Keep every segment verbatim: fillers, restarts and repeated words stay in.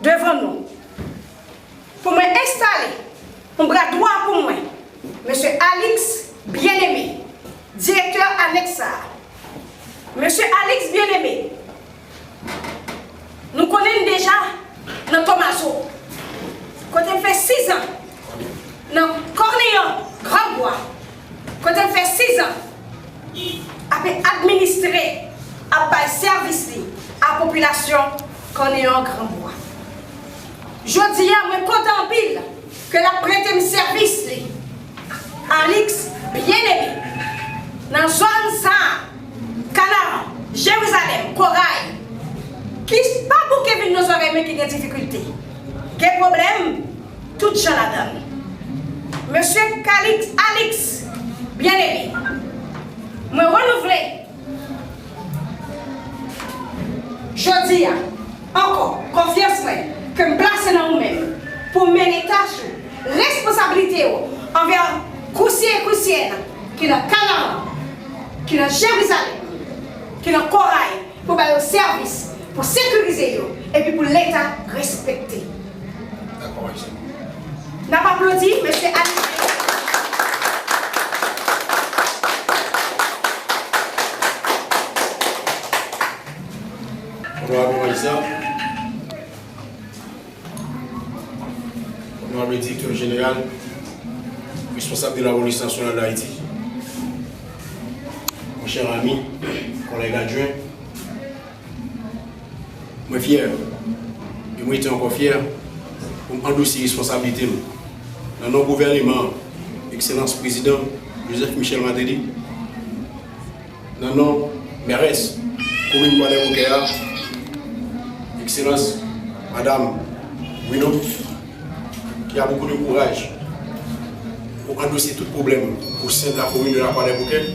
devan nou pou mwen enstale yon bra dwa pou mwen, mesye Alix Bien-Aimé, direktè anèks sa a. Mesye Alix Bien-Aimé, nou konnen l deja nan Tomazo, kote l fè sizan, nan Kòneyan, Granbwa, kote l fè sizan, ap administre, ap bay sèvis li a popilasyon Kòneyan, Granbwa. Jodi a, mwen kontan anpil ke l ap prete m sèvis li. Alix Bien-Aimé, nan zòn sa a, Kanaran, Jerizalèm, Koray, ki pa bouke vin nan zòrèy mwen ki gen difikilte, gen pwoblèm, tout jan ladan l. Mesye Calix, Alix Bien-Aimé, mwen renouvle jodi a ankò konfyans mwen ke m plase nan ou menm pou w mennen tach ou, responsablite w anvè kousye e kousyèn ki nan Kanaran, ki nan Jerizalèm, ki nan Koray, pou ba yo sèvis, pou sekirize yo, epi pou Leta respekte. Dakò, mèsi. N ap aplodi mesye Alix. Onorab Majistra, Onorab Direktè Jeneral, responsab de la Polis Nasyonal d Ayiti, mon cher ami, collègue adjoint, mwen fyè, e mwen rete ankò fyè pou m andosi responsablite m nan non gouvèneman Ekselans Prezidan Joseph Michel Martelly, nan non mèrès komin Kwadèboukè a, Ekselans Madam Bruno, qui a beaucoup de courage pour endosser tout problème au sein de la commune de la Croix-des-Bouquets,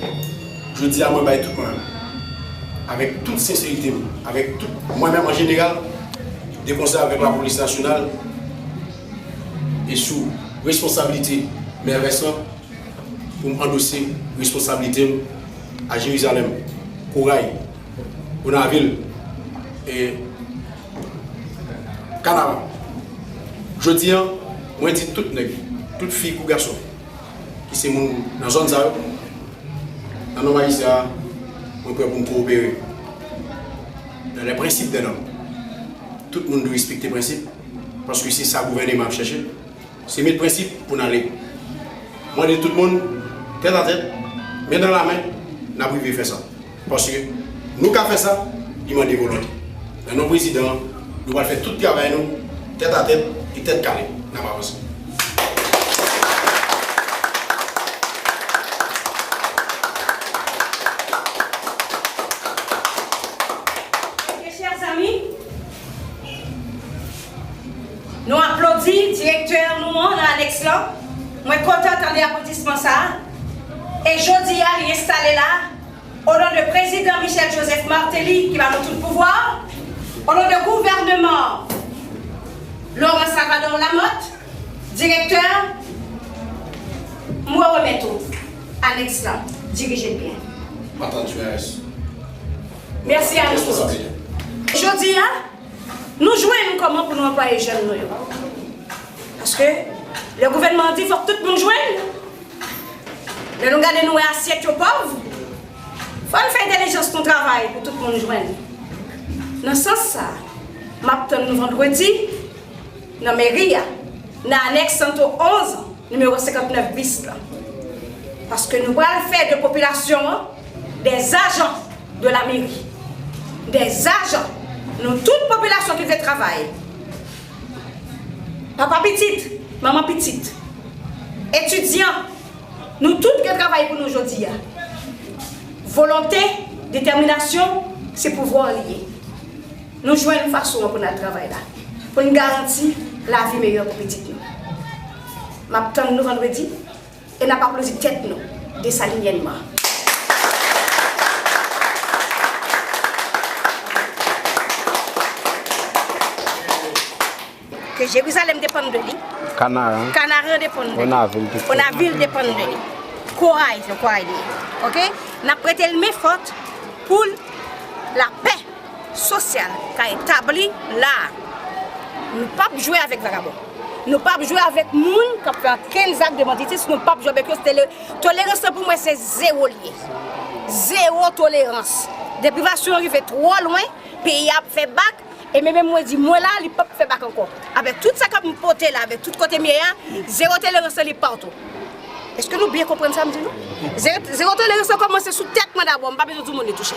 jodi a mwen bay tout mwen, avèk tout senserite m, avèk tout mwen menm an jeneral, de konsè avèk lapolis nasyonal, e sou responsablite mè Vèsan, pou m andose responsablite m a Jerizalèm, Koray, Gonavil, e Kanaran. Jodi a, mwen di tout nèg, tout fi kou gason ki se moun nan zòn sa yo, nan non majistra, mwen prè pou m kowopere dans les principes des normes. Tout moun dwe respekte prensip, paske se sa gouvèneman ap chèche. Se met prensip pou n ale. Mwen di tout moun, tèt a tèt, men nan la men, n ap rive fè sa. Paske nou ka fè sa, li mande volonte. Nan non prezidan an, nou pral fè tout travay nou, tèt a tèt e tèt kale. N ap avanse. Mes chers amis, nou aplodi direktè nou an nan anèks lan. Mwen kontan tande aplodisman sa a. E jodi a, li enstale la, o non de prezidan Michel Joseph Martelly, ki ba nou tout pouvwa, o non de gouvèneman Laurent Salvador Lamothe, direktè, mwen remèt ou anèks lan, dirije l byen. Patnè M S. Mèsi a nou tout. Jodi a, nou jwenn kòman pou nou anplwaye jèn nou yo. Paske lè gouvènman an di fòk tout moun jwenn, lè nou gade nou wè asyèt yo pòv, fò n fè entèlijans nou travay pou tout moun jwenn. Nan sans sa, m ap tann nou vandredi nan meri a, nan anèks Santo onz, nimewo senkantnèf bis lan. Paske nou pral fè de popilasyon an des agents de la mairie. Des agents. Nou tout popilasyon ki vle travay. Papa pitit, manman pitit, etidyan, nou tout gen travay pou nou jodi a. Volonte, detèminasyon, se pouvwa li ye. Nou jwenn fason an pou n al travay la, pou n garanti lavi meyè pou pitit nou. M ap tann nou vandredi e n ap aplodi tèt nou, Desalinyènman. Ke Jerizalèm depann de li. Kanaran. Kanaran depann de li. Gonavil depann de li. Gonavil depann de li. Koray, se Koray li ye. Oke? N ap prete l men fòt pou lapè sosyal ka etabli la. Nou p ap jwe avèk vagabon. Nou p ap jwe avèk moun k ap fè ankenn zak de banditis. Nou p ap jwe avèk yo. Tolerans lan pou mwen se zewo l ye. Zewo tolerans. Deprivasyon an rive twò lwen, peyi a ap fè bak, e men menm mwen di mwen la, li p ap fè bak ankò. Avèk tout sa k ap pote la, avèk tout kote m ye a, zewo tolerans lan li patou. Èske nou byen konprann sa m di nou? Zewo tolerans lan kòmanse sou tèt mwen dabò, m pa bezwen di moun li touche.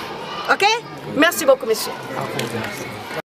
Oke? Mèsi bokou, mesye.